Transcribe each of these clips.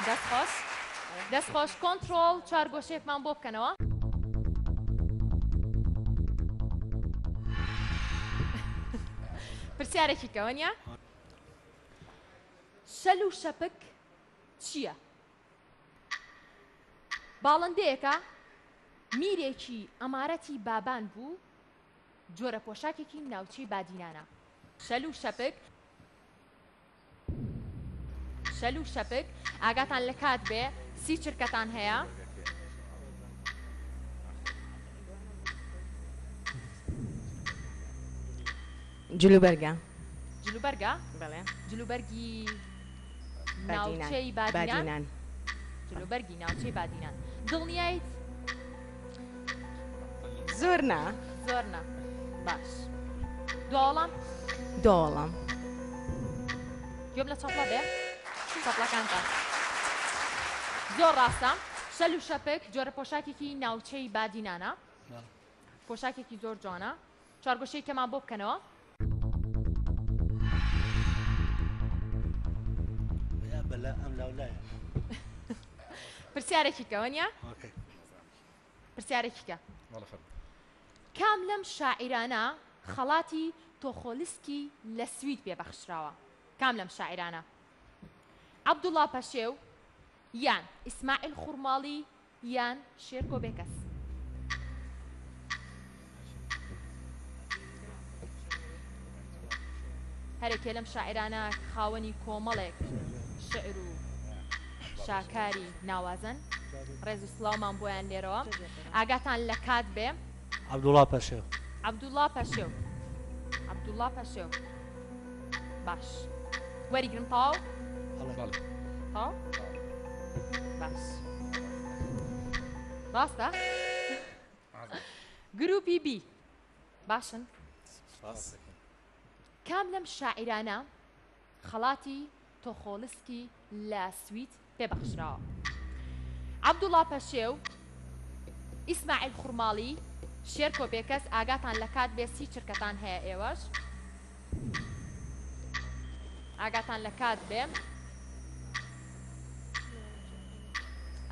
دەست خۆش دەست خۆش کۆنتڕۆڵ چوارگۆشەیەکمان بۆ بکەنەوە. پرسیارێکی کە وەنیە؟ شەل و شەپک چییە؟ باڵندەیەکە میرێکی ئەمارەتی بابان بوو جۆرە پۆشاکێکی ناوچەی بادینانە. شەل و شەپک شەل و شەپک ئاگاتان لە کات بێ سی چرکەتان هەیە. جلوبەرگە. جلوبەرگە؟ بەڵێ. جلوبەرگی ناوچەی بادینان؟ جلوبەرگی ناوچەی بادینان. دڵنیایت؟ زۆر نا. زۆر نا. باش. دوا وەڵام؟ دوا وەڵام. گوێم لە چەپڵە بێ. چەپڵەکانتان. زۆر ڕاستە. شەل و شەپک جۆرە پۆشاکێکی ناوچەی بادینانە. پۆشاکێکی زۆر جوانە. چوارگۆشەی کەمان بۆ بکەنەوە. پرسیارێکی کە وەنیە؟ پرسیارێکی کە کام لەم شاعیرانە خەڵاتی تۆخۆلسکی لە سوید پێ بەخشراوە؟ کام لەم شاعیرانە؟ عەبدوڵا پەشێو یان ئیسماعیل خورماڵی یان شێرکۆ بێکەس. هەرێکێ لەم شاعیرانە خاوەنی کۆمەڵێک شعر و شاکاری ناوازەن ڕێز و سڵاومان بۆیان لێرەوە ئاگاتان لە کات بێ. عەبدوڵا پەشێو. عەبدوڵا پەشێو عەبدوڵا پەشێو باش وەریگرم تەواو؟ بەڵێ. تەواو؟ باش ڕاستە؟ گروپی بی باشن؟ کام لەم شاعیرانە خەڵاتی تۆخۆلسکی لە سوید پێ بەخشراوە؟ عەبدوڵا پەشێو، ئیسماعیل خورماڵی، شێرکۆ بێکەس ئاگاتان لە کات بێ سی چرکەتان هەیە ئێوەش ئاگاتان لە کات بێ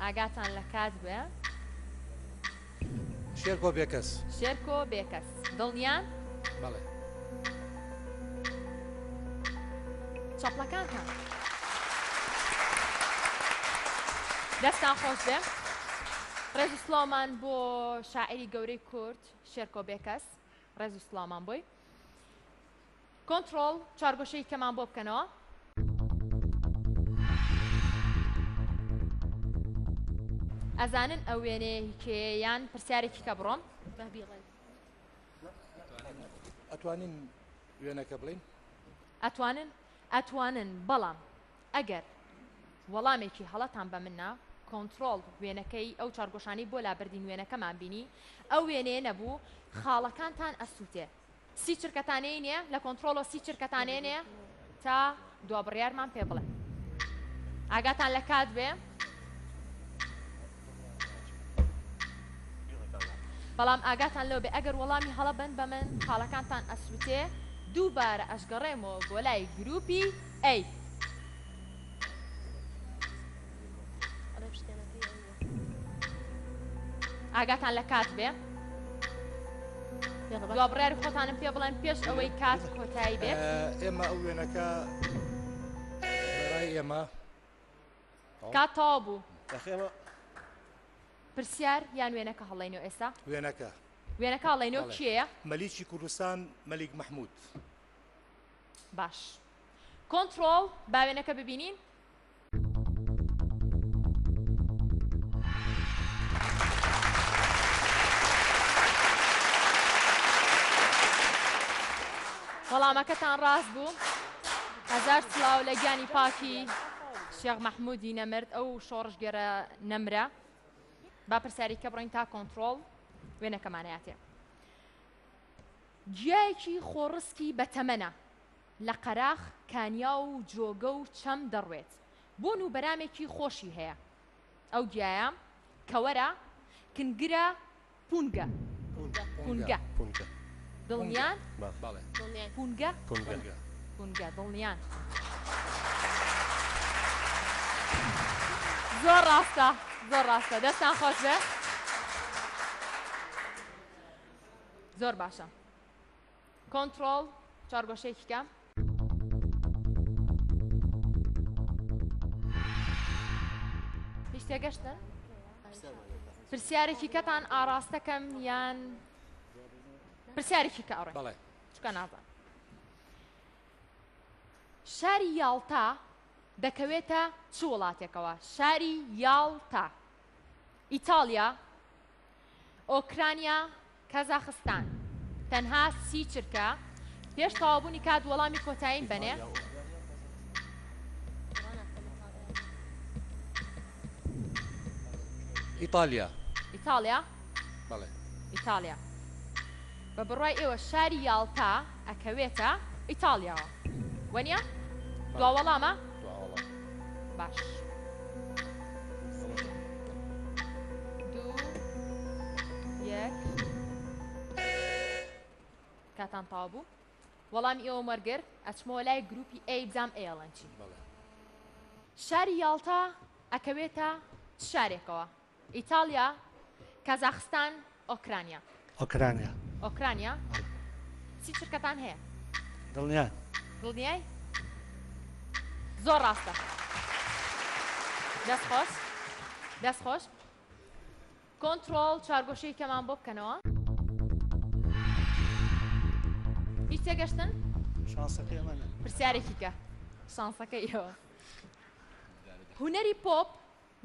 ئاگاتان لە کات بێ. شێرکۆ بێکەس. شێرکۆ بێکەس دڵنیان؟ بەڵێ. چەپڵەکانتان. دەستان خۆش بێ. ڕێز و سڵاومان بۆ شاعیری گەورەی کورد شێرکۆ بێکەس ڕێز و سڵاومان بۆی. کۆنتڕۆڵ چوارگۆشەی کەمان بۆ بکەنەوە. ئەزانن ئەو وێنەیە هی کێیە یان پرسیارێکی کە بڕۆم؟ با بیڵێن. ئەتوانین وێنەکە بڵێین؟ ئەتوانن ئەتوانن بەڵام ئەگەر وەڵامێکی هەڵەتان بە من نا کۆنتڕۆڵ وێنەکەی ئەو چوارگۆشانەی بۆ لابردین وێنەکەمان بینی ئەو وێنەیە نەبوو خاڵەکانتان ئەسووتێ سی چرکەتانەی نیە لە کۆنتڕۆڵەوە سی چرکەتانەیە نیە تا دوا بڕیارمان پێ بڵێن ئاگاتان لە کات بێ بەڵام ئاگاتان لەو بێ ئەگەر وەڵامی هەڵە بن بە من خاڵەکانتان ئەسوتێ دووبارە ئەشگەڕێمەوە بۆ لای گروپی ئەی. ئاگاتان لە کات بێ دوا بڕیاری خۆتانم پێ بڵێن پێش ئەوەی کات کۆتایی بێت ئێمە ئەو وێنەکە بەڕای ئێمە کات تەواو بوو پرسیار یان وێنەکە هەڵینەوە ئێستا وێنەکە وێنەکە هەڵینەوە کێیە مەلیکی کوردستان مەلیک مەحمود باش کۆنتڕۆڵ با وێنەکە ببینین. وەڵامەکەتان ڕاست بوو. هەزار سڵاو لە گیانی پاکی شێخ مەحمودی نەمرد ئەو شۆڕشگێرە نەمرە. با پرسیاری کە بڕۆین تا کۆنتڕۆڵ وێنەکەمانەیاتێ. گیایەکی خۆڕسکی بەتەمەنە، لە قەراخ کانیاو و جۆگە و چەم دەڕوێت، بۆن و بەرامێکی خۆشی هەیە. ئەو گیایە کەوەرە، کنگرە، پونگە. پونگە. دڵنیان؟ پونگە؟ پونگە. دڵنیان. زۆر ڕاستە زۆر ڕاستە دەستان خۆش بێ زۆر باشە کۆنتڕۆڵ چوارگۆشەیەکی کە. هیچ تێگەشتن؟ پرسیارێکی کەتان ئاڕاستەکەم یان پرسیارێکی کە ئەڕێ بەڵێ چکە نازان شاری یاڵتا دەکەوێتە چ وڵاتێکەوە شاری یاڵتا ئیتاڵیا ئۆکرانیا، کازاخستان. تەنها 30 چرکە پێش تەواوبوونی کات وەڵامی کۆتاییم بەنێ. ئیتالیا. ئیتاڵیا؟ بەڵێ. ئیتاڵیا. بە بڕوای ئێوە شاری یاڵتا ئەکەوێتە ئیتاڵیاوە وەنیە؟ دوا وەڵامە؟ دوا وەڵام. باش. دوو یەک کاتان تەواو بوو وەڵامی ئێوەم وەرگرت ئەچمەوە لای گروپی ئەی بزانم ئەیەڵێن چی. بەڵێ. شاری یاڵتا ئەکەوێتە چ شارێکەوە؟ ئیتاڵیا، کازاخستان، ئۆکرانیا. ئۆکرانیا. ئۆکرانیا؟ چی چرکەتان هەیە؟ دڵنیام. دڵنیای؟ زۆر ڕاستە. دەست خۆش. دەست خۆش. کۆنتڕۆڵ چوارگۆشەی کەمان بۆ بکەنەوە. هیچ تێگەشتن؟ شانسەکەی ئەمانە. پرسیارێکی کە. شانسەکەی ئێوە. هونەری پۆپ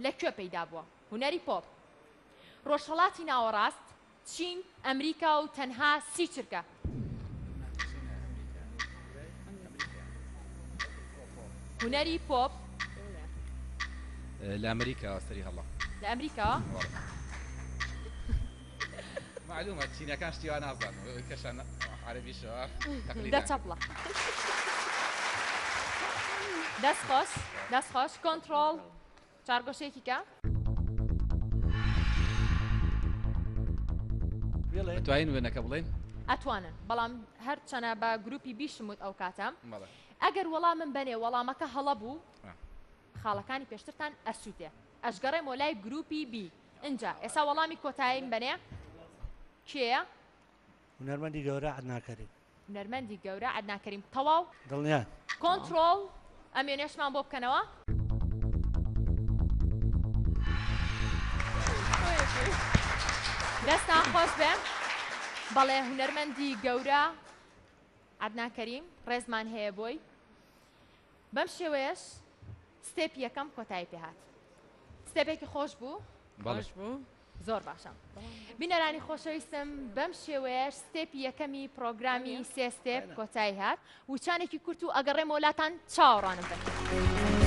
لە کوێ پەیدا بووە؟ هونەری پۆپ. ڕۆژهەڵاتی ناوەڕاست، چین، ئەمریکا و تەنها 30 چرکە. هونەری پۆپ. لە ئەمریکاوە سەری هەڵا. لە ئەمریکاوە؟ معلومە چینەکان شتی وا نازانن کەشان عەرەبیشەوە تەقلیدان. دە چەپڵە. دەست خۆش دەست خۆش کۆنتڕۆڵ چوارگۆشەیەکی کە. ئەتوانین وێنەکە بڵێین؟ ئەتوانن بەڵام هەرچەنە بە گروپی بیشم وت ئەو کاتە ئەگەر وەڵامم بەنێ وەڵامەکە هەڵە بوو خاڵەکانی پێشترتان ئەسووتێ ئەشگەڕێمەوە لای گروپی بی ئینجا ئێسا وەڵامی کۆتاییم بەنێ کێیە؟ هونەرمەندی گەورە عەدنان کەریم. هونەرمەندی گەورە عەدنان کەریم تەواو. دڵنیام. کۆنتڕۆڵ ئەم وێنەیەشمان بۆ بکەنەوە. دەستان خۆش بێ بەڵێ هونەرمەندی گەورە عەدنان کەریم ڕێزمان هەیە بۆی بەم شێوەیەش step ی یەکەم کۆتایی پێهات step ێکی خۆش بوو بەڵێ. بوو زۆر باشە بینەرانی خۆشەویستم بەم شێوەیەش step ی یەکەمی پرۆگرامی سێ step کۆتایی هات وچانێکی کورت و ئەگەڕێمەوە لاتان چاوەڕوانم بن.